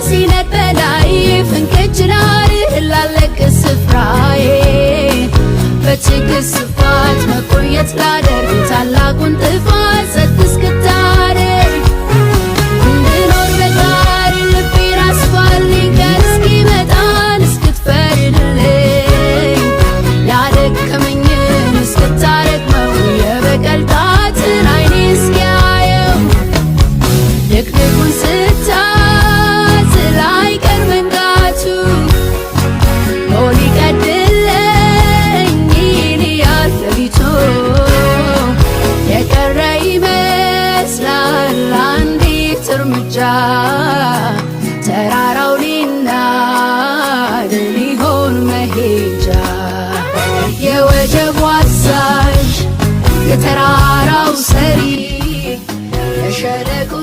ሲነድ በላይ ፍንክች ላለቅ ስፍራዬ በትዕግስት ስፋት መቆየት ላደርግ ታላቁን ጥፋት ጸጥ እስክታደርግ እንድኖር በጣር ልቤን አስፋልኝ ቀን እስኪመጣን እስክትፈርድልኝ ያደከመኝን እስክታረግመው የበቀል ጣትን አይኔ እስኪያየው ድቅድቁን ስታዝል አይቀር መንጋቱ ሊቀድልኝ ይልያል ሌሊቱ የቀረ ይመስላል አንዲት እርምጃ ተራራው ሊናድ ሊሆን መሄጃ የወጀቡ አዛዥ የተራራው ሰሪ።